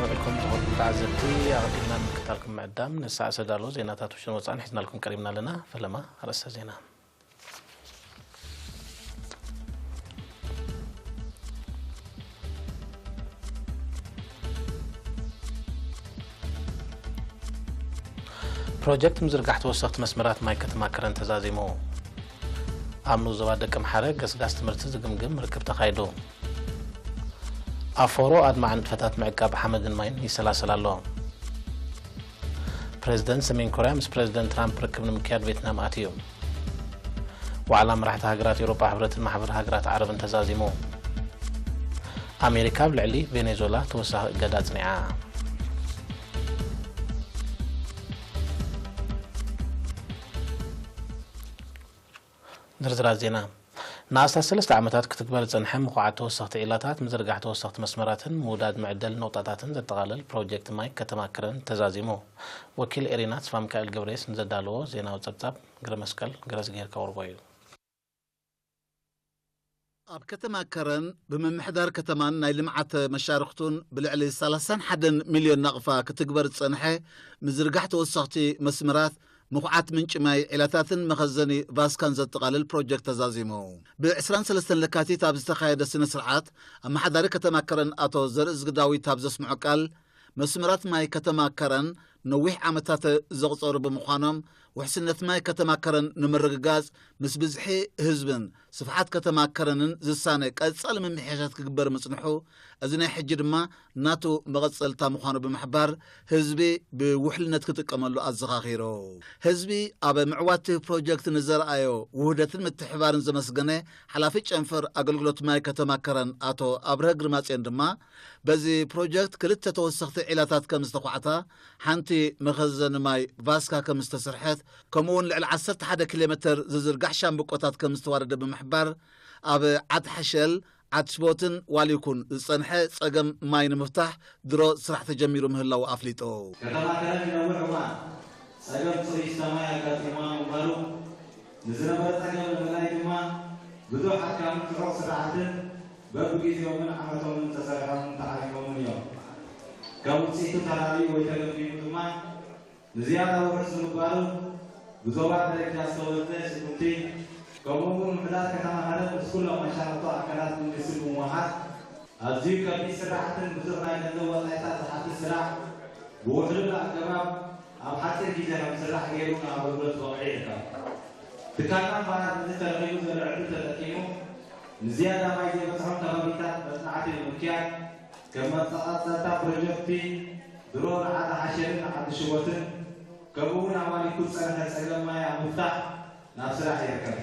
ውዕልኩም ተኸብሩ ተዓዘብቲ፣ ኣቐዲምና ንምክታልኩም ምዕዳም ንሰዓት ዝተዳለወ ዜናታት ውሽጥን ወጻእን ሒዝናልኩም ቀሪብና ኣለና። ፈለማ ኣርእስተ ዜና። ፕሮጀክት ምዝርጋሕ ተወሰኽቲ መስመራት ማይ ከተማ ከረን ተዛዚሙ። ኣብ ንኡስ ዞባ ደቀምሓረ ገስጋስ ትምህርቲ ዝግምግም ርክብ ተኻይዱ። ኣፎሮ ኣድማዒ ንጥፈታት ምዕቃብ ሓመድን ማይን ይሰላሰል ኣሎ። ፕሬዝደንት ሰሜን ኮርያ ምስ ፕሬዝደንት ትራምፕ ርክብ ንምክያድ ቬትናም ኣትዩ። ዋዕላ መራሕቲ ሃገራት ኤውሮጳ ሕብረትን ማሕበር ሃገራት ዓረብን ተዛዚሙ። ኣሜሪካ ኣብ ልዕሊ ቬኔዙዌላ ተወሳኺ እገዳ ኣጽኒዓ። ዝርዝራት ዜና። ንኣስታት ሰለስተ ዓመታት ክትግበር ዝጸንሐ ምኹዓት ተወሰኽቲ ዒላታት፣ ምዝርጋሕ ተወሰኽቲ መስመራትን ምውዳድ መዕደሊ ነቑጣታትን ዘጠቓልል ፕሮጀክት ማይ ከተማ ከረን ተዛዚሙ። ወኪል ኤሪና ተስፋሚካኤል ገብረየስ ንዘዳለዎ ዜናዊ ጸብጻብ ግረመስቀል ገረዝጊሄር ከቕርቦ እዩ። ኣብ ከተማ ከረን ብምምሕዳር ከተማን ናይ ልምዓት መሻርኽቱን ብልዕሊ ሰላሳን ሓደን ሚልዮን ናቕፋ ክትግበር ዝጸንሐ ምዝርጋሕ ተወሰኽቲ መስመራት ምኹዓት ምንጪ ማይ ዒላታትን መኸዘኒ ቫስካን ዘጠቓልል ፕሮጀክት ተዛዚሙ። ብ ዕስራን ሰለስተን ለካቲት ኣብ ዝተኻየደ ስነ ስርዓት ኣመሓዳሪ ከተማ ከረን ኣቶ ዘርእዝጊ ዳዊት ኣብ ዘስምዖ ቃል፣ መስመራት ማይ ከተማ ከረን ነዊሕ ዓመታት ዘቑጸሩ ብምዃኖም፣ ውሕስነት ማይ ከተማ ከረን ንምርግጋጽ ምስ ብዝሒ ህዝብን ስፍሓት ከተማ ከረንን ዝሳነ ቀጻሊ ምምሕያሻት ክግበር ምጽንሑ፣ እዚ ናይ ሕጂ ድማ ናቱ መቐጸልታ ምዃኑ ብምሕባር፣ ህዝቢ ብውሕልነት ክጥቀመሉ ኣዘኻኺሩ። ህዝቢ ኣብ ምዕዋት እቲ ፕሮጀክት ንዘርኣዮ ውህደትን ምትሕባርን ዘመስገነ ሓላፊ ጨንፈር ኣገልግሎት ማይ ከተማ ከረን ኣቶ ኣብርሀ ግርማጽዮን ድማ፣ በዚ ፕሮጀክት ክልተ ተወሰኽቲ ዒላታት ከም ዝተዃዕታ፣ ሓንቲ መኸዘኒ ማይ ቫስካ ከም ዝተሰርሐት፣ ከምኡ እውን ልዕሊ ዓሰርተ ሓደ ኪሎ ሜተር ዝዝርጋሕ ሻምብቆታት ከም ዝተዋደደ ብምሕባር፣ ኣብ ዓድ ሓሸል፣ ዓድ ሽቦትን ዋሊኩን ዝጸንሐ ጸገም ማይ ንምፍታሕ ድሮ ስራሕ ተጀሚሩ ምህላዉ ኣፍሊጡ። ከተማ ከረን ንነዊሕ እዋን ጸገም ጽሩይ ዝስተ ማይ ኣጋጢምዋ ምንባሩ፣ ንዝነበረ ጸገም ንምእላይ ድማ ብዙሕ ኣድካምን ጽዑቕ ስራሕትን በብግዜኦምን ዓመቶምን ተሰሪሖምን ተዓሪፎምን እዮም። ከም ውጽኢቱ ተራእዩ ወይ ተገምጊሙ ድማ ንዝያዳ ውሑስ ምንባሩ ብዞባ ደረጃ ዝተወስደ ስጉምቲ፣ ከምኡ እውን ውሑዳት ከተማ ከረን ምስ ኩሎም መሻርኽቱ ኣካላት መንግስቲ ብምውሃድ፣ ኣዝዩ ከቢድ ስራሕትን ብዙሕ ናይ ገንዘብ ወጻኢታት ዝሓትት ስራሕ ብውሕሉል ኣገባብ ኣብ ሓጺር ግዜ ከም ዝስራሕ ገይሩ ንኣገልግሎት በቒዑ ይርከብ። ትካልና እምበኣር ነዚ ተረኺቡ ዘሎ ዕድል ተጠቂሙ ንዝያዳ ማይ ዘይበጽሖም ከባቢታት መጽናዕቲ ብምክያድ፣ ከም መቐጻጸርታ ፕሮጀክት ድሮ ንዓዲ ሓሸልን ንዓዲ ሽቦትን ከምኡ እውን ኣብ ዋሊኩ ዝጸንሐ ጸገም ማይ ኣብ ምፍታሕ ናብ ስራሕ ይርከብ።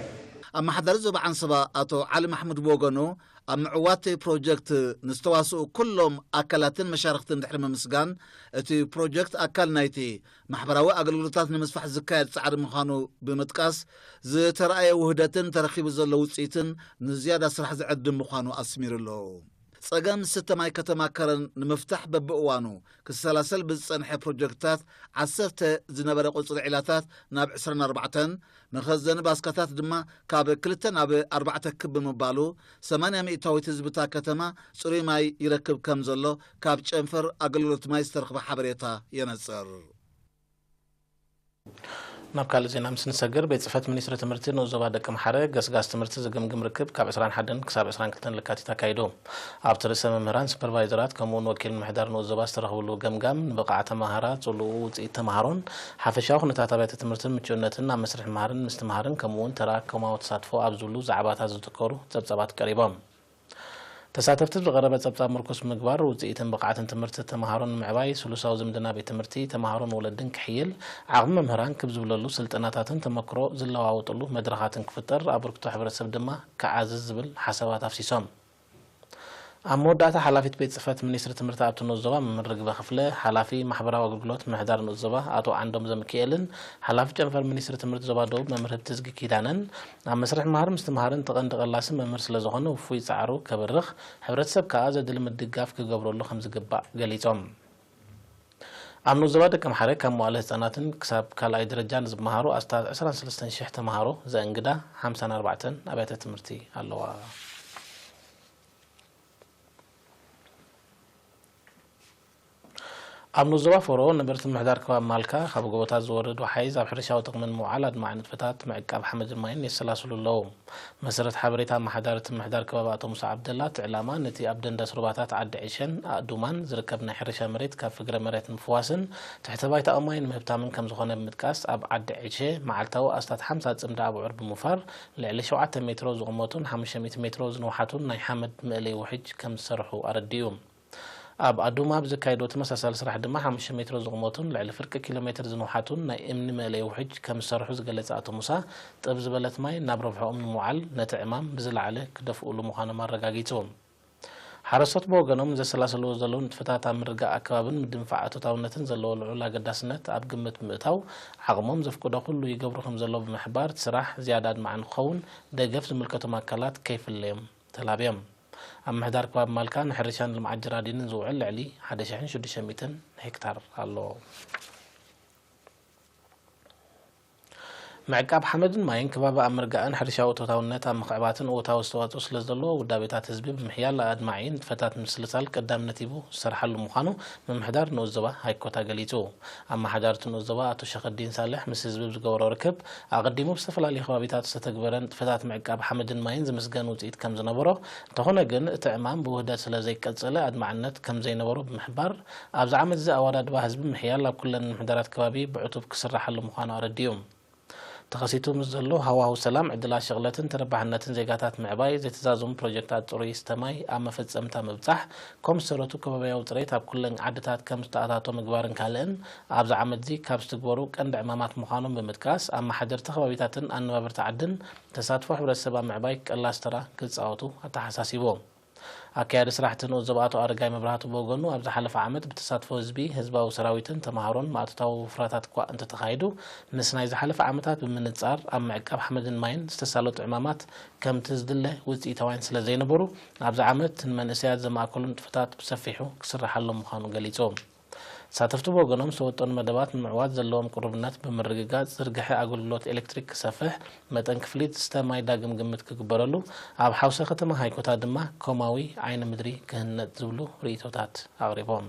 ኣመሓዳሪ ዞባ ዓንሰባ ኣቶ ዓሊ ማሕሙድ ብወገኑ፣ ኣብ ምዕዋት ፕሮጀክት ንዝተዋስኡ ኩሎም ኣካላትን መሻርኽትን ድሕሪ ምምስጋን፣ እቲ ፕሮጀክት ኣካል ናይቲ ማሕበራዊ ኣገልግሎታት ንምስፋሕ ዝካየድ ጻዕሪ ምዃኑ ብምጥቃስ፣ ዝተራእየ ውህደትን ተረኺቡ ዘሎ ውጽኢትን ንዝያዳ ስራሕ ዝዕድም ምዃኑ ኣስሚሩሉ። ጸገም ዝስተ ማይ ከተማ ከረን ንምፍታሕ በብእዋኑ ክሰላሰል ብዝጸንሐ ፕሮጀክትታት፣ ዓሰርተ ዝነበረ ቁጽሪ ዒላታት ናብ ዕስራን ኣርባዕተን፣ መኸዘኒ ባስካታት ድማ ካብ ክልተ ናብ ኣርባዕተ ክብ ብምባሉ፣ ሰማንያ ሚእታዊት ህዝቢ እታ ከተማ ጽሩይ ማይ ይረክብ ከም ዘሎ ካብ ጨንፈር ኣገልግሎት ማይ ዝተረኽበ ሓበሬታ የነጽር። ናብ ካልእ ዜና ምስ ንሰግር፣ ቤት ጽሕፈት ሚኒስትሪ ትምህርቲ ንኡስ ዞባ ደቀምሓረ ገስጋስ ትምህርቲ ዝግምግም ርክብ ካብ ዕስራን ሓደን ክሳብ ዕስራን ክልተን ለካቲት ኣካይዱ። ኣብቲ ርእሰ መምህራን፣ ሱፐርቫይዘራት ከምኡውን ወኪል ምምሕዳር ንኡስ ዞባ ዝተረኽብሉ ገምጋም፣ ንብቕዓት ተማሃራ፣ ጽልኡ፣ ውጽኢት ተማሃሮን ሓፈሻዊ ኩነታት ኣብያተ ትምህርትን ምቹእነትን ኣብ መስርሕ ምምሃርን ምስትምሃርን ከምኡውን ተራ ኮማዊ ተሳትፎ ኣብ ዝብሉ ዛዕባታት ዝትኮሩ ጸብጻባት ቀሪቦም። ተሳተፍቲ ዝቐረበ ጸብጻብ ምርኩስ ብምግባር፣ ውጽኢትን ብቕዓትን ትምህርቲ ተመሃሮ ንምዕባይ፣ ስሉሳዊ ዝምድና ቤት ትምህርቲ፣ ተመሃሮን ወለድን ክሕይል፣ ዓቕሚ መምህራን ክብ ዝብለሉ ስልጠናታትን ተመክሮ ዝለዋወጥሉ መድረኻትን ክፍጠር፣ ኣበርክቶ ሕብረተሰብ ድማ ክዓዝዝ ዝብል ሓሳባት ኣፍሲሶም። ኣብ መወዳእታ፣ ሓላፊት ቤት ጽሕፈት ሚኒስትሪ ትምህርቲ ኣብቲ ንኡስ ዞባ መምህር ርግበ ክፍለ፣ ሓላፊ ማሕበራዊ ኣገልግሎት ምምሕዳር ንኡስ ዞባ ኣቶ ዓንዶም ዘሚካኤልን ሓላፊ ጨንፈር ሚኒስትሪ ትምህርቲ ዞባ ደቡብ መምህር ህብትዝጊ ኪዳነን፣ ኣብ መስርሕ ምምሃር ምስትምሃር እቲ ቀንዲ ቀላሲ መምህር ስለ ዝኾነ፣ ውፉይ ጻዕሩ ከብርኽ፣ ሕብረተሰብ ከኣ ዘድሊ ምድጋፍ ክገብረሉ ከም ዝግባእ ገሊጾም። ኣብ ንኡስ ዞባ ደቀምሓረ ካብ መዋእለ ህጻናትን ክሳብ ካልኣይ ደረጃ ንዝመሃሩ ኣስታት ዕስራን ሰለስተን ሽሕ ተመሃሮ ዘእንግዳ ሓምሳን ኣርባዕተን ኣብያተ ትምህርቲ ኣለዋ። ኣብ ኑዞባ ፎሮ ነበርቲ ምምሕዳር ከባቢ ማልካ ካብ ጎቦታት ዝወርድ ወሓይዝ ኣብ ሕርሻዊ ጥቕሚ ንምውዓል ኣድማዒ ንጥፈታት ምዕቃብ ሓመድን ማይን የሰላስሉ ኣለዉ። መሰረት ሓበሬታ ኣመሓዳሪ እቲ ምምሕዳር ከባቢ ኣቶ ሙሳ ዓብደላ፣ እቲ ዕላማ ነቲ ኣብ ደንደስ ሩባታት ዓዲ ዕሸን ኣእዱማን ዝርከብ ናይ ሕርሻ መሬት ካብ ፍግረ መሬት ንምፍዋስን ትሕተ ባይታኡ ማይ ንምህብታምን ከምዝኾነ ብምጥቃስ፣ ኣብ ዓዲ ዕሸ መዓልታዊ ኣስታት ሓምሳ ጽምዲ ኣብዑር ብምውፋር ልዕሊ ሸውዓተ ሜትሮ ዝቑመቱን ሓሙሽተ ሚእቲ ሜትሮ ዝንውሓቱን ናይ ሓመድ መእለይ ውሕጅ ከምዝሰርሑ ኣረዲኡ። ኣብ ኣዱማ ኣብ ዘካየዶ ተመሳሳሊ ስራሕ ድማ ሓሙሽተ ሜትሮ ዝቑመቱን ልዕሊ ፍርቂ ኪሎ ሜትር ዝንውሓቱን ናይ እምኒ መእለይ ውሕጅ ከም ዝሰርሑ ዝገለጸ ኣቶ ሙሳ፣ ጥብ ዝበለት ማይ ናብ ረብሕኦም ንምውዓል ነቲ ዕማም ብዝለዓለ ክደፍኡሉ ምዃኖም ኣረጋጊጹ። ሓረስቶት ብወገኖም ዘሰላሰልዎ ዘለዉ ንጥፈታት ኣብ ምርጋእ ኣከባብን ምድንፋዕ እቶታውነትን ዘለዎ ልዑል ኣገዳስነት ኣብ ግምት ብምእታው ዓቕሞም ዘፍቅዶ ኩሉ ይገብሩ ከም ዘለዉ ብምሕባር፣ እቲ ስራሕ ዝያዳ ኣድማዒ ንክኸውን ደገፍ ዝምልከቶም ኣካላት ከይፍለዮም ተላብዮም። ኣብ ምሕዳር ከባቢ ማልካ ንሕርሻን ልምዓት ጀራዲንን ዝውዕል ልዕሊ ሓደ ሽሕን ሽዱሽተ ሚእትን ሄክታር ኣሎ። ምዕቃብ ሓመድን ማይን ከባቢ ኣብ ምርጋእን ሕርሻዊ እቶታውነት ኣብ ምኽዕባትን እወታዊ ኣስተዋፅኦ ስለ ዘለዎ፣ ውዳቤታት ህዝቢ ብምሕያል ኣድማዒ ንጥፈታት ምስልሳል ቀዳምነት ሂቡ ዝሰርሓሉ ምዃኑ ምምሕዳር ንኡስ ዞባ ሃይኮታ ገሊጹ። ኣመሓዳሪ እቲ ንኡስ ዞባ ኣቶ ሸኸዲን ሳልሕ ምስ ህዝቢ ብዝገበሮ ርክብ፣ ኣቐዲሙ ብዝተፈላለዩ ከባቢታት ዝተተግበረ ንጥፈታት ምዕቃብ ሓመድን ማይን ዝምስገን ውፅኢት ከም ዝነበሮ፣ እንተኾነ ግን እቲ ዕማም ብውህደት ስለ ዘይቀጸለ ኣድማዕነት ከም ዘይነበሮ ብምሕባር፣ ኣብዚ ዓመት እዚ ኣወዳድባ ህዝቢ ምሕያል ኣብ ኩለን ምምሕዳራት ከባቢ ብዕቱብ ክስራሓሉ ምዃኑ ኣረዲኡ። ተኸሲቱ ምስ ዘሎ ሃዋሁ ሰላም፣ ዕድላት ሸቕለትን ተረባሕነትን ዜጋታት ምዕባይ፣ ዘይተዛዘሙ ፕሮጀክታት ጽሩይ ስተ ማይ ኣብ መፈጸምታ ምብጻሕ፣ ኮምሰረቱ ከባብያዊ ጽሬት ኣብ ኩለን ዓድታት ከም ዝተኣታቶ ምግባርን ካልእን ኣብዚ ዓመት እዚ ካብ ዝትግበሩ ቀንዲ ዕማማት ምዃኖም ብምጥቃስ፣ ኣመሓደርቲ ከባቢታትን ኣነባበርቲ ዓድን ተሳትፎ ሕብረተሰብ ኣብ ምዕባይ ቀላስ ተራ ክጻወቱ ኣተሓሳሲቡ። ኣካያዲ ስራሕቲ ንኡስ ዞባ ኣቶ ኣረጋይ መብራህቱ ብወገኑ፣ ኣብ ዝሓለፈ ዓመት ብተሳትፎ ህዝቢ፣ ህዝባዊ ሰራዊትን ተምሃሮን ማእቶታዊ ወፍራታት እኳ እንተተኻይዱ፣ ምስ ናይ ዝሓለፈ ዓመታት ብምንጻር ኣብ ምዕቃብ ሓመድን ማይን ዝተሳለጡ ዕማማት ከምቲ ዝድለ ውጽኢታውያን ስለ ዘይነበሩ፣ ኣብዚ ዓመት ንመንእሰያት ዘማእከሉ ንጥፈታት ብሰፊሑ ክስራሓሎም ምዃኑ ገሊጹ። ተሳተፍቲ ብወገኖም ዝተወጠኑ መደባት ንምዕዋት ዘለዎም ቅሩብነት ብምርግጋጽ፣ ዝርግሐ ኣገልግሎት ኤሌክትሪክ ክሰፍሕ፣ መጠን ክፍሊት ዝስተ ማይ ዳግም ግምት ክግበረሉ፣ ኣብ ሓውሲ ከተማ ሃይኮታ ድማ ኮማዊ ዓይኒ ምድሪ ክህነጽ ዝብሉ ርእይቶታት ኣቕሪቦም።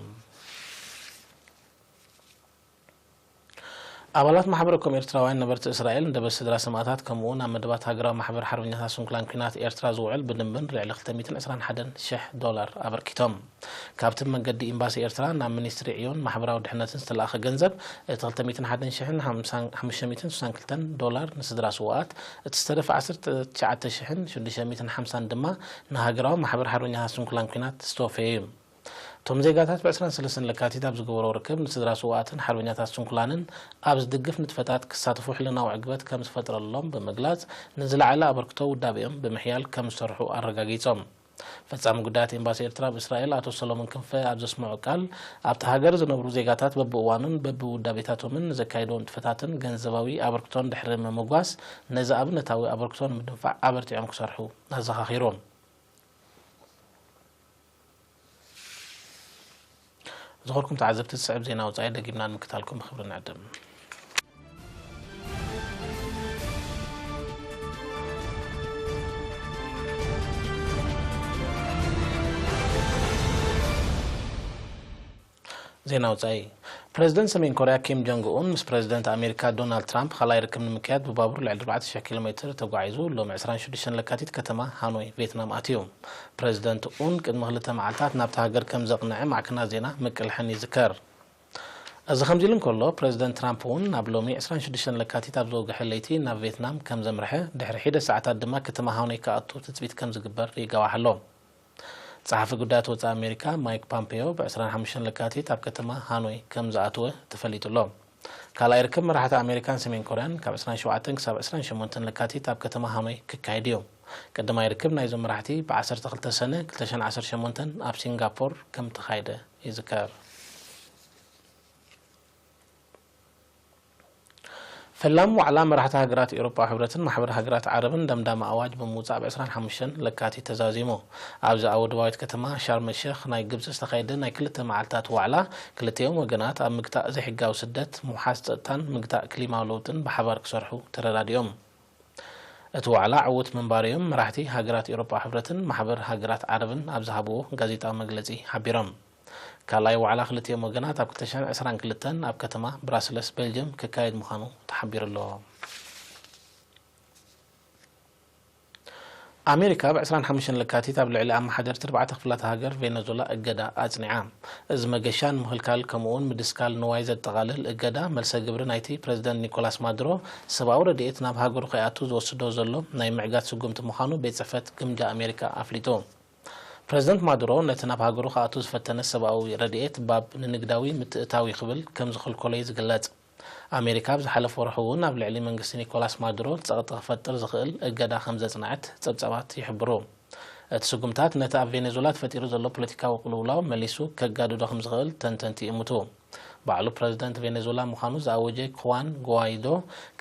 ኣባላት ማሕበረ ኮም ኤርትራውያን ነበርቲ እስራኤል ንደበስ ስድራ ሰማእታት፣ ከምኡ እውን ኣብ መደባት ሃገራዊ ማሕበር ሓርበኛታት ስንኩላን ኲናት ኤርትራ ዝውዕል ብድምር ልዕሊ ክልተ ሚእትን ዕስራን ሓደን ሽሕ ዶላር ኣበርኪቶም። ካብቲ ብመንገዲ ኤምባሲ ኤርትራ ናብ ሚኒስትሪ ዕዮን ማሕበራዊ ድሕነትን ዝተላእኸ ገንዘብ፣ እቲ ክልተ ሚእትን ሓደን ሽሕን ሓምሳን ሓሙሽተ ሚእትን ስሳን ክልተን ዶላር ንስድራ ስውኣት፣ እቲ ዝተረፈ ዓሰርተ ትሽዓተ ሽሕን ሽዱሽተ ሚእትን ሓምሳን ድማ ንሃገራዊ ማሕበር ሓርበኛታት ስንኩላን ኲናት ዝተወፈየ እዩ። እቶም ዜጋታት ብ ዕስራን ሰለስተን ለካቲት ኣብ ዝገበሮ ርክብ፣ ንስድራ ስውኣትን ሓርበኛታት ስንኩላንን ኣብ ዝድግፍ ንጥፈታት ክሳተፉ ሕልናዊ ዕግበት ከም ዝፈጥረሎም ብምግላጽ፣ ንዝለዓለ ኣበርክቶ ውዳቤኦም ብምሕያል ከም ዝሰርሑ ኣረጋጊጾም። ፈጻሚ ጉዳያት ኤምባሲ ኤርትራ ኣብ እስራኤል ኣቶ ሰሎሞን ክንፈ ኣብ ዘስምዖ ቃል፣ ኣብታ ሃገር ዝነብሩ ዜጋታት በብእዋኑን በብውዳቤታቶምን ንዘካይድዎ ንጥፈታትን ገንዘባዊ ኣበርክቶን ድሕሪ ምምጓስ፣ ነዚ ኣብነታዊ ኣበርክቶ ንምድንፋዕ ኣበርቲዖም ክሰርሑ ኣዘኻኺሩ። ዝኸርኩም ተዓዘብቲ፣ ዝስዕብ ዜና ወጻኢ ደጊምና ንምክታልኩም ብኽብሪ ንዕድም። ዜና ወጻኢ። ፕረዚደንት ሰሜን ኮርያ ኪም ጆንግ ኡን ምስ ፕረዚደንት ኣሜሪካ ዶናልድ ትራምፕ ካልኣይ ርክብ ንምክያድ ብባቡር ልዕሊ ኣርባዕተ ሽሕ ኪሎ ሜትር ተጓዒዙ፣ ሎሚ ዕስራን ሽዱሽተን ለካቲት ከተማ ሃኖይ ቬትናም ኣትዩ። ፕረዚደንት ኡን ቅድሚ ክልተ መዓልታት ናብታ ሃገር ከም ዘቕንዐ ማዕከናት ዜና ምቅልሐን ይዝከር። እዚ ከምዚ ኢሉ እንከሎ፣ ፕረዚደንት ትራምፕ እውን ናብ ሎሚ ዕስራን ሽዱሽተን ለካቲት ኣብ ዘውግሐ ለይቲ ናብ ቬትናም ከም ዘምርሐ፣ ድሕሪ ሒደት ሰዓታት ድማ ከተማ ሃኖይ ክኣቱ ትጽቢት ከም ዝግበር ይጋዋሕ ኣሎ። ጸሓፊ ጉዳያት ወጻኢ ኣሜሪካ ማይክ ፓምፔዮ ብ ዕስራን ሓሙሽተን ለካቲት ኣብ ከተማ ሃኖይ ከም ዝኣተወ ተፈሊጡ ኣሎ። ካልኣይ ርክብ መራሕቲ ኣሜሪካን ሰሜን ኮርያን ካብ ዕስራን ሸውዓተን ክሳብ ዕስራን ሸሞንተን ለካቲት ኣብ ከተማ ሃኖይ ክካየድ እዩ። ቀዳማይ ርክብ ናይዞም መራሕቲ ብ ዓሰርተ ክልተ ሰነ ክልተ ሽሕን ዓሰርተ ሸሞንተን ኣብ ሲንጋፖር ከም ተኻየደ ይዝከር። ፈላሚ ዋዕላ መራሕቲ ሃገራት ኤውሮጳዊ ሕብረትን ማሕበር ሃገራት ዓረብን ደምዳሚ ኣዋጅ ብምውጻእ ብ ዕስራን ሓሙሽተን ለካቲት ተዛዚሙ። ኣብዚ ኣብ ወደባዊት ከተማ ሻርም ሸኽ ናይ ግብጺ ዝተኻየደ ናይ ክልተ መዓልታት ዋዕላ፣ ክልቲኦም ወገናት ኣብ ምግታእ ዘይሕጋዊ ስደት፣ ምውሓስ ጸጥታን ምግታእ ክሊማዊ ለውጥን ብሓባር ክሰርሑ ተረዳዲኦም። እቲ ዋዕላ ዕዉት ምንባሩ እዮም መራሕቲ ሃገራት ኤውሮጳዊ ሕብረትን ማሕበር ሃገራት ዓረብን ኣብ ዝሃብዎ ጋዜጣዊ መግለጺ ሓቢሮም። ካልኣይ ዋዕላ ክልቲኦም ወገናት ኣብ ክልተ ሽሕን ዕስራን ክልተን ኣብ ከተማ ብራስለስ ቤልጅየም ክካየድ ምዃኑ ተሓቢሩ ኣሎ። ኣሜሪካ ብ ዕስራን ሓሙሽተን ለካቲት ኣብ ልዕሊ ኣመሓደርቲ ኣርባዕተ ክፍላተ ሃገር ቬነዙላ እገዳ ኣጽኒዓ። እዚ መገሻ ንምኽልካል ከምኡውን ምድስካል ንዋይ ዘጠቓልል እገዳ፣ መልሰ ግብሪ ናይቲ ፕረዚደንት ኒኮላስ ማዱሮ ሰብኣዊ ረድኤት ናብ ሃገሩ ከይኣቱ ዝወስዶ ዘሎ ናይ ምዕጋት ስጉምቲ ምዃኑ ቤት ጽሕፈት ግምጃ ኣሜሪካ ኣፍሊጡ። ፕረዚደንት ማዱሮ ነቲ ናብ ሃገሩ ክኣቱ ዝፈተነ ሰብኣዊ ረድኤት ባብ ንንግዳዊ ምትእታው ክብል ከም ዝኸልከሎ እዩ ዝግለጽ። ኣሜሪካ ኣብ ዝሓለፈ ወርሒ እውን ኣብ ልዕሊ መንግስቲ ኒኮላስ ማዱሮ ጸቕጢ ክፈጥር ዝኽእል እገዳ ከም ዘጽንዐት ጸብጻባት ይሕብሩ። እቲ ስጉምታት ነቲ ኣብ ቬኔዙላ ተፈጢሩ ዘሎ ፖለቲካዊ ቅልውላው መሊሱ ከጋድዶ ከም ዝኽእል ተንተንቲ ይእምቱ። ባዕሉ ፕረዚደንት ቬኔዙላ ምዃኑ ዝኣወጀ ኩዋን ጉዋይዶ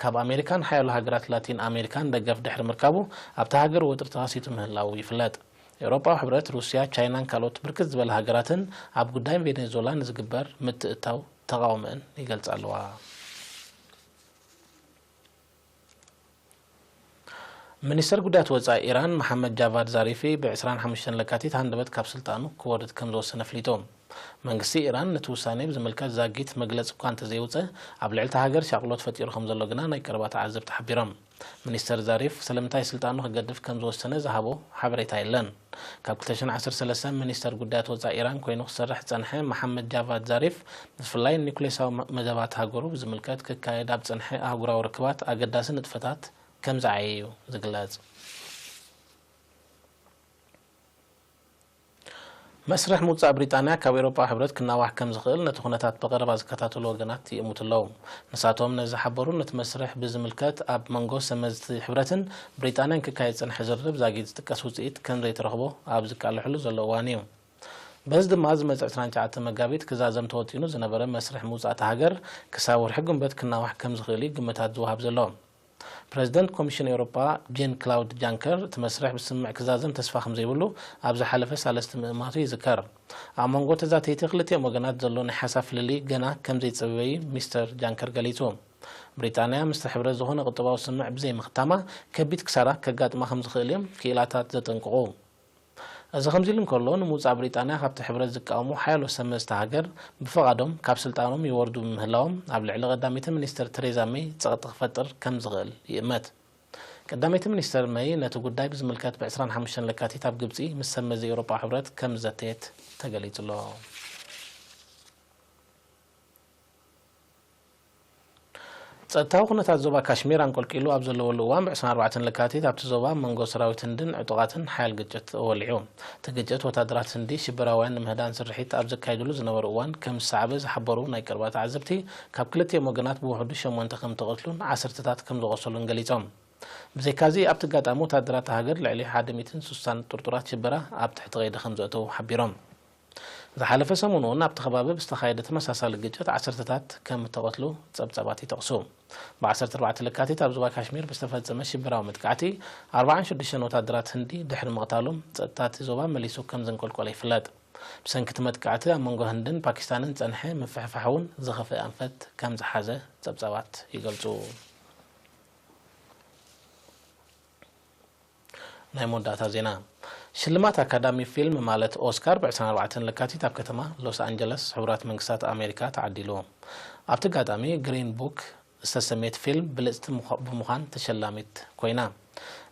ካብ ኣሜሪካን ሓያሎ ሃገራት ላቲን ኣሜሪካን ደገፍ ድሕሪ ምርካቡ ኣብታ ሃገር ወጥሪ ተኸሲቱ ምህላው ይፍለጥ። ኤውሮጳዊ ሕብረት፣ ሩስያ፣ ቻይናን ካልኦት ብርክት ዝበለ ሃገራትን ኣብ ጉዳይ ቬኔዙላ ንዝግበር ምትእታው ተቓውሞአን ይገልጻ ኣለዋ። ሚኒስተር ጉዳያት ወጻኢ ኢራን መሓመድ ጃቫድ ዛሪፊ ብ ዕስራን ሓሙሽተን ለካቲት ሃንደበት ካብ ስልጣኑ ክወርድ ከም ዝወሰነ ኣፍሊጡ። መንግስቲ ኢራን ነቲ ውሳኔ ብዝምልከት ዛጊት መግለጺ እኳ እንተዘይውጸ፣ ኣብ ልዕሊ እታ ሃገር ሻቕሎት ፈጢሩ ከም ዘሎ ግና ናይ ቀረባ ተዓዘብቲ ሓቢሮም። ሚኒስተር ዛሪፍ ስለምንታይ ስልጣኑ ክገድፍ ከም ዝወሰነ ዝሃቦ ሓበሬታ የለን። ካብ ክልተ ሽሕን ዓሰርተ ሰለስተን ሚኒስተር ጉዳያት ወጻኢ ኢራን ኮይኑ ክሰርሕ ዝጸንሐ መሓመድ ጃቫድ ዛሪፍ፣ ብፍላይ ኒኩሌሳዊ መ-፣ መደባት ሃገሩ ብዝምልከት ክካየድ ኣብ ዝጸንሐ ኣህጉራዊ ርክባት ኣገዳሲ ንጥፈታት ከም ዝዓየ እዩ ዝግለጽ። መስርሕ ምውጻእ ብሪጣንያ ካብ ኤውሮጳዊ ሕብረት ክናዋሕ ከም ዝኽእል ነቲ ኩነታት ብቐረባ ዝከታተሉ ወገናት ይእምቱ ኣለዉ። ንሳቶም ነዚ ዝሓበሩ፣ ነቲ መስርሕ ብዝምልከት ኣብ መንጎ ሰመዝቲ ሕብረትን ብሪጣንያን ክካየድ ዝጸንሐ ዝርርብ ዛጊት ዝጥቀስ ውጽኢት ከም ዘይተረኽቦ ኣብ ዝቃልሕሉ ዘሎ እዋን እዩ። በዚ ድማ ዝመጽእ ዕስራን ትሽዓተን መጋቢት ክዛዘም ተወጢኑ ዝነበረ መስርሕ ምውጻእ እታ ሃገር ክሳብ ወርሒ ግንቦት ክናዋሕ ከም ዝኽእል እዩ ግምታት ዝወሃብ ዘሎ። ፕረዚደንት ኮሚሽን ኤውሮጳ ጄን ክላውድ ጃንከር፣ እቲ መስርሕ ብስምምዕ ክዛዘም ተስፋ ከም ዘይብሉ ኣብ ዝሓለፈ ሳልስቲ ምእማቱ ይዝከር። ኣብ መንጎ ተዛተይቲ ክልቲኦም ወገናት ዘሎ ናይ ሓሳብ ፍልልይ ገና ከም ዘይጸበበ እዩ ሚስተር ጃንከር ገሊጹ። ብሪጣንያ ምስቲ ሕብረት ዝኾነ ቁጠባዊ ስምምዕ ብዘይምኽታማ ከቢድ ክሳራ ከጋጥማ ከም ዝኽእል እዮም ክኢላታት ዘጠንቅቑ። እዚ ከምዚ ኢሉ እንከሎ፣ ንምውጻእ ብሪጣንያ ካብቲ ሕብረት ዝቃወሙ ሓያሎ ሰመዝቲ ሃገር ብፍቓዶም ካብ ስልጣኖም ይወርዱ ብምህላዎም፣ ኣብ ልዕሊ ቀዳመይቲ ሚኒስተር ቴሬዛ ሜይ ጸቕጢ ክፈጥር ከም ዝኽእል ይእመት። ቀዳመይቲ ሚኒስተር ሜይ ነቲ ጉዳይ ብዝምልከት ብ ዕስራን ሓሙሽተን ለካቲት ኣብ ግብጺ ምስ ሰመዚ ኤውሮጳ ሕብረት ከም ዝዘተየት ተገሊጹ ኣሎ። ጸጥታዊ ኩነታት ዞባ ካሽሚር ኣንቆልቂሉ ኣብ ዘለወሉ እዋን፣ ብ ዕስራን ኣርባዕተን ለካቲት ኣብቲ ዞባ ኣብ መንጎ ሰራዊት ህንድን ዕጡቓትን ሓያል ግጭት ወሊዑ። እቲ ግጭት፣ ወታደራት ህንዲ ሽበራውያን ንምህዳን ስርሒት ኣብ ዘካይድሉ ዝነበሩ እዋን ከም ዝሰዓበ ዝሓበሩ ናይ ቀረባ ተዓዘብቲ፣ ካብ ክልቲኦም ወገናት ብውሕዱ ሸሞንተ ከም ተቐትሉን ዓሰርተታት ከም ዝቖሰሉን ገሊጾም። ብዘይካዚ፣ ኣብቲ ኣጋጣሚ ወታደራት እታ ሃገር ልዕሊ ሓደ ሚእትን ስሳን ጥርጡራት ሽበራ ኣብ ትሕቲ ቀይዲ ከም ዘእተዉ ሓቢሮም። ዝሓለፈ ሰሙን እውን ኣብቲ ከባቢ ብዝተኻየደ ተመሳሳሊ ግጭት ዓሰርተታት ከም እተቐትሉ ጸብጻባት ይጠቕሱ። ብ ዓሰርተ ኣርባዕተ ለካቲት ኣብ ዞባ ካሽሚር ብዝተፈጸመ ሽበራዊ መጥቃዕቲ ኣርባዓን ሽዱሽተን ወታደራት ህንዲ ድሕሪ ምቕታሎም፣ ጸጥታ እቲ ዞባ መሊሱ ከም ዘንቆልቆለ ይፍለጥ። ብሰንኪ እቲ መጥቃዕቲ ኣብ መንጎ ህንድን ፓኪስታንን ዝጸንሐ ምፍሕፋሕ እውን ዝኸፍአ ኣንፈት ከም ዝሓዘ ጸብጻባት ይገልጹ። ናይ መወዳእታ ዜና። ሽልማት ኣካዳሚ ፊልም ማለት ኦስካር ብ ዕስራን ኣርባዕተን ለካቲት ኣብ ከተማ ሎስ ኣንጀለስ ሕቡራት መንግስታት ኣሜሪካ ተዓዲሉ። ኣብቲ ኣጋጣሚ ግሪን ቡክ ዝተሰምየት ፊልም ብልጽቲ ምዃ-፣ ብምዃን ተሸላሚት ኮይና።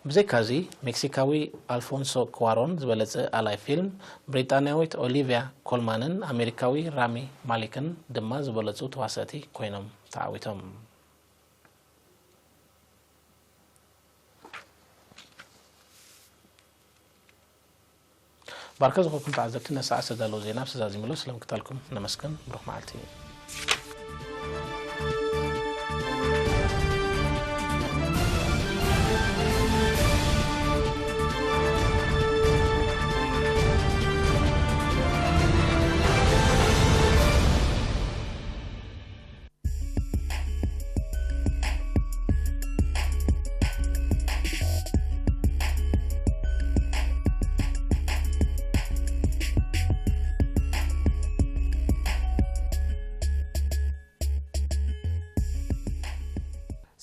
ብዘይካዚ፣ ሜክሲካዊ ኣልፎንሶ ክዋሮን ዝበለጸ ኣላይ ፊልም፣ ብሪጣንያዊት ኦሊቪያ ኮልማንን ኣሜሪካዊ ራሚ ማሊክን ድማ ዝበለጹ ተዋሳእቲ ኮይኖም ተዓዊቶም። ባርከ ዝኾንኩም ተዓዘብቲ፣ ነሰዓ ዝተዳለወ ዜና ብዝዛዚምሉ ስለምክታልኩም ነመስግን። ብሩኽ መዓልቲ።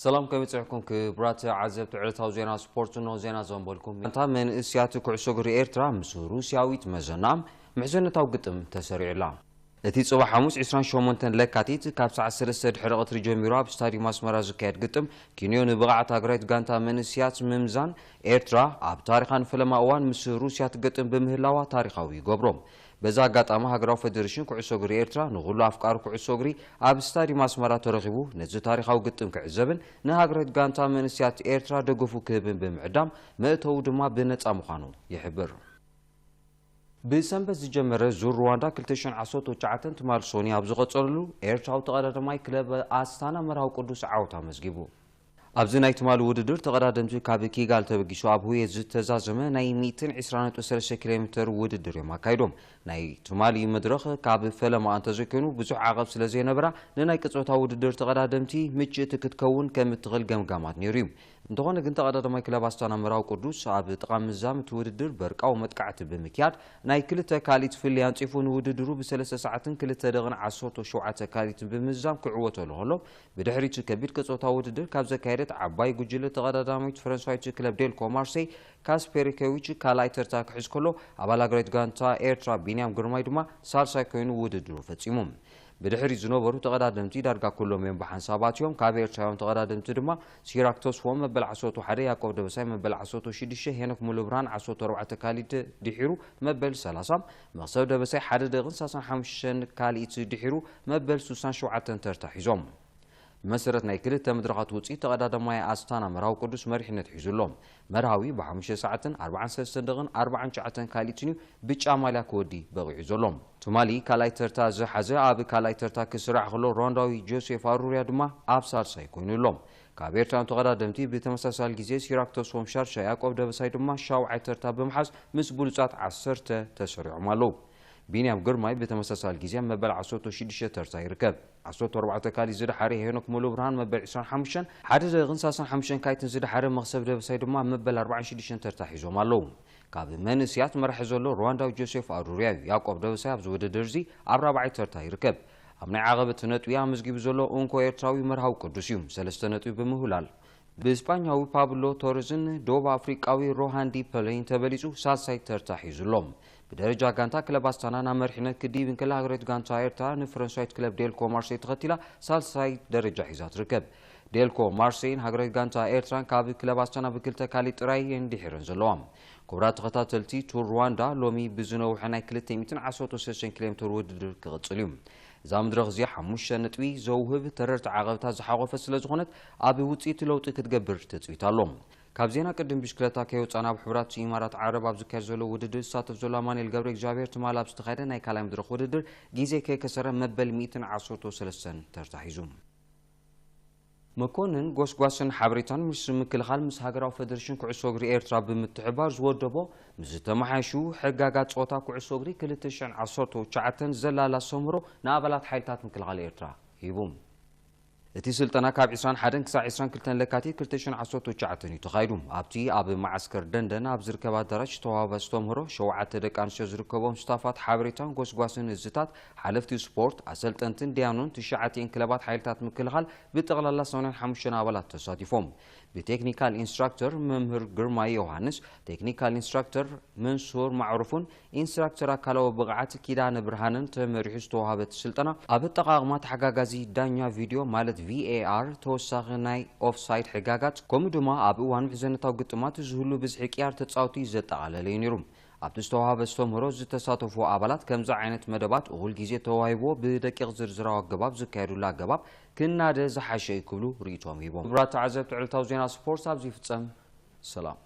ሰላም፣ ከመይ ጸኒሕኩም ክቡራት ዓዘብቲ ዕለታዊ ዜና ስፖርት? እንሆ ዜና ዘንበልኩም። ጋንታ መንእስያት ኩዕሶ እግሪ ኤርትራ ምስ ሩስያዊት መዘና ምሕዝነታዊ ግጥም ተሰሪዑላ። እቲ ጽባሕ ሓሙስ ዕስራን ሸሞንተን ለካቲት ካብ ሰዓት ሰለስተ ድሕሪ ቀትሪ ጀሚሩ ኣብ ስታዲየም ኣስመራ ዝካየድ ግጥም፣ ኪንዮ ንብቕዓት ሃገራዊት ጋንታ መንእስያት ምምዛን፣ ኤርትራ ኣብ ታሪኻ ንፈለማ እዋን ምስ ሩስያ ትገጥም ብምህላዋ ታሪኻዊ ይገብሮ። በዚ ኣጋጣሚ ሃገራዊ ፌደሬሽን ኩዕሶ እግሪ ኤርትራ ንኹሉ ኣፍቃሪ ኩዕሶ እግሪ ኣብ ስታዲየም ኣስመራ ተረኺቡ ነዚ ታሪኻዊ ግጥም ክዕዘብን ንሃገራዊት ጋንታ መንእስያት ኤርትራ ደገፉ ክህብን ብምዕዳም፣ መእተዊ ድማ ብነጻ ምዃኑ ይሕብር። ብሰንበት ዝጀመረ ዙር ሩዋንዳ ክልተ ሽሕን ዓሰርተ ትሽዓተን ትማል ሶኒ ኣብ ዝቐጸለሉ፣ ኤርትራዊ ተቐዳዳማይ ክለብ ኣስታና መርሃዊ ቅዱስ ዓወት ኣመዝጊቡ። ኣብዚ ናይ ትማል ውድድር ተቐዳደምቲ ካብ ኪጋል ተበጊሱ ኣብ ሁየ ዝተዛዘመ ናይ ሚእትን ዕስራን ነጥቢ ሰለስተ ኪሎ ሜተር ውድድር እዮም ኣካይዶም። ናይ ትማሊ መድረኽ ካብ ፈለማ እንተዘይኮይኑ ብዙሕ ዓቐብ ስለ ዘይነበራ ንናይ ቅጽበታዊ ውድድር ተቐዳደምቲ ምችእቲ ክትከውን ከም እትኽእል ገምጋማት ነይሩ እዩ። እንተኾነ ግን ተቐዳዳማይ ክለብ ኣስታና መርሃዊ ቅዱስ ኣብ ጥቓ ምዛም እቲ ውድድር በርቃዊ መጥቃዕቲ ብምክያድ ናይ ክልተ ካልኢት ፍልልይ ኣንጺፉ ንውድድሩ ብሰለስተ ሰዓትን ክልተ ደቕን ዓሰርተ ሸውዓተ ካልኢትን ብምዛም ክዕወተሉ ከሎ፣ ብድሕሪቱ ከቢድ ቅጽበታዊ ውድድር ካብ ዘካየደት ዓባይ ጉጅለ ተቐዳዳሚት ፈረንሳዊት ክለብ ዴልኮ ማርሴይ ካስፔሪኮቪች ካልኣይ ተርታ ክሕዝ ከሎ፣ ኣባል ሃገራዊት ጋንታ ኤርትራ ቢንያም ግርማይ ድማ ሳልሳይ ኮይኑ ውድድሩ ፈጺሙ። ብድሕሪት ዝነበሩ ተቐዳደምቲ ዳርጋ ኩሎም እዮም ብሓንሳብ ኣትዮም። ካብ ኤርትራውያን ተቐዳደምቲ ድማ ሲራክ ተስፎም መበል ዓሰርተ ሓደ፣ ያዕቆብ ደበሳይ መበል ዓሰርተ ሽዱሽተ፣ ሄኖክ ሙሉብርሃን ዓሰርተ ኣርባዕተ ካልኢት ድሒሩ መበል ሰላሳ፣ መኽሰብ ደበሳይ ሓደ ደቂቕን ሰላሳን ሓሙሽተን ካልኢት ድሒሩ መበል ስሳን ሸውዓተን ተርታ ሒዞም። ብመሰረት ናይ ክልተ መድረኻት ውፅኢት ተቐዳዳማይ ኣስታና መርሃዊ ቅዱስ መሪሕነት ሒዙ ኣሎ። መርሃዊ ብሓሙሽተ ሰዓትን ኣርባዓን ሰለስተን ደቕን ኣርባዓን ትሽዓተን ካልኢትን እዩ ብጫ ማልያ ክወዲ በቒዑ ዘሎ። ትማሊ ካልኣይ ተርታ ዝሓዘ ኣብ ካልኣይ ተርታ ክስራዕ ከሎ፣ ሩዋንዳዊ ጆሴፍ ኣሩርያ ድማ ኣብ ሳልሳይ ኮይኑ ኣሎ። ካብ ኤርትራውያን ተቐዳደምቲ ብተመሳሳሊ ግዜ ሲራክ ተስፎም ሻድሻይ፣ ያዕቆብ ደበሳይ ድማ ሻውዓይ ተርታ ብምሓዝ ምስ ብሉጻት ዓሰርተ ተሰሪዖም ኣለዉ። ቢንያም ግርማይ ብተመሳሳሊ ግዜ መበል ዓሰርተ ሽዱሽተ ተርታ ይርከብ። ዓሰርተ ኣርባዕተ ካልኢት ዝደሓረ ሄኖክ ሙሉብርሃን መበል ዕስራን ሓሙሽተን፣ ሓደ ደቂቕን ሰላሳን ሓሙሽተን ካልኢትን ዝደሓረ መኽሰብ ደበሳይ ድማ መበል ኣርባዓን ሽዱሽተን ተርታ ሒዞም ኣለዉ። ካብ መንእስያት መራሒ ዘሎ ሩዋንዳዊ ጆሴፍ ኣሩርያ እዩ። ያዕቆብ ደበሳይ ኣብዚ ውድድር እዚ ኣብ ራብዓይ ተርታ ይርከብ። ኣብ ናይ ዓቐበት ነጥቢ ኣመዝጊቡ ዘሎ እንኮ ኤርትራዊ መርሃዊ ቅዱስ እዩ፣ ሰለስተ ነጥቢ ብምውላል። ብስጳኛዊ ፓብሎ ቶረዝን ደቡብ ኣፍሪቃዊ ሮሃን ዲ ፐሌይን ተበሊጹ ሳልሳይ ተርታ ሒዙ ኣሎ። ብደረጃ ጋንታ ክለብ ኣስታና ናብ መሪሕነት ክድይብ እንከላ፣ ሃገራዊት ጋንታ ኤርትራ ንፈረንሳዊት ክለብ ዴልኮ ማርሴይ ተኸቲላ ሳልሳይ ደረጃ ሒዛ ትርከብ። ዴልኮ ማርሴይን ሃገራዊት ጋንታ ኤርትራን ካብ ክለብ ኣስታና ብክልተ ካልኢት ጥራይ እየን ድሒረን ዘለዋ። ክቡራት ተኸታተልቲ፣ ቱር ሩዋንዳ ሎሚ ብዝነውሐ ናይ ክልተ ሚእትን ዓሰርተ ሰለስተን ኪሎ ሜተር ውድድር ክቕጽል እዩ። እዛ መድረኽ እዚኣ ሓሙሽተ ነጥቢ ዘውህብ ተረርቲ ዓቐብታት ዝሓቖፈት ስለ ዝኾነት፣ ኣብ ውጽኢት ለውጢ ክትገብር ትጽቢት ኣሎ። ካብ ዜና ቅድም ብሽክለታ ከይወጻና፣ ኣብ ሕቡራት ኢማራት ዓረብ ኣብ ዝካየድ ዘሎ ውድድር ዝሳተፍ ዘሎ ኣማኑኤል ገብረ እግዚኣብሔር፣ ትማል ኣብ ዝተኻየደ ናይ ካልኣይ መድረኽ ውድድር ግዜ ከይከሰረ መበል ሚእትን ዓሰርተ ሰለስተን ተርታ ሒዙ። መኮንን ጎስጓስን ሓበሬታን ሚኒስትሪ ምክልኻል ምስ ሃገራዊ ፌደሬሽን ኩዕሶ እግሪ ኤርትራ ብምትሕባር ዝወደቦ ምስ ዝተመሓየሹ ሕጋጋት ጸወታ ኩዕሶ እግሪ ክልተ ሽሕን ዓሰርተ ትሽዓተን ዘላሊ ኣስተምህሮ ንኣባላት ሓይልታት ምክልኻል ኤርትራ ሂቡ። እቲ ስልጠና ካብ ዕስራን ሓደን ክሳዕ ዕስራን ክልተን ለካቲት ክልተ ሽሕን ዓሰርተ ትሽዓተን እዩ ተኻይዱ። ኣብቲ ኣብ መዓስከር ደንደን ኣብ ዝርከብ ኣዳራሽ ዝተዋህበ ኣስተምህሮ፣ ሸውዓተ ደቂ ኣንስትዮ ዝርከቦም ስታፋት ሓበሬታን ጎስጓስን እዝታት፣ ሓለፍቲ ስፖርት፣ ኣሰልጠንትን ዳያኑን ትሽዓቲኤን ክለባት ሓይልታት ምክልኻል ብጠቕላላ ሰማንያን ሓሙሽተን ኣባላት ተሳቲፎም። ብቴክኒካል ኢንስትራክተር መምህር ግርማይ ዮሃንስ፣ ቴክኒካል ኢንስትራክተር መንሱር ማዕሩፍን ኢንስትራክተር ኣካላዊ ብቕዓት ኪዳነ ብርሃንን ተመሪሑ ዝተዋህበ እቲ ስልጠና፣ ኣብ ኣጠቓቕማ ተሓጋጋዚ ዳኛ ቪድዮ ማለት ቪኤኣር፣ ተወሳኺ ናይ ኦፍሳይድ ሕጋጋት፣ ከምኡ ድማ ኣብ እዋን ምሕዘነታዊ ግጥማት ዝህሉ ብዝሒ ቅያር ተጻወቲ ዘጠቓለለ እዩ ነይሩ። ኣብቲ ዝተዋህበ ኣስተምህሮ ዝተሳተፉ ኣባላት፣ ከምዚ ዓይነት መደባት እኹል ግዜ ተዋሂብዎ ብደቂቕ ዝርዝራዊ ኣገባብ ዝካየዱሉ ኣገባብ ክናደ ዝሓሸ እዩ ክብሉ ርእይቶኦም ሂቦም። ክቡራት ተዓዘብቲ፣ ዕለታዊ ዜና ስፖርት ኣብዚ ይፍጸም። ሰላም።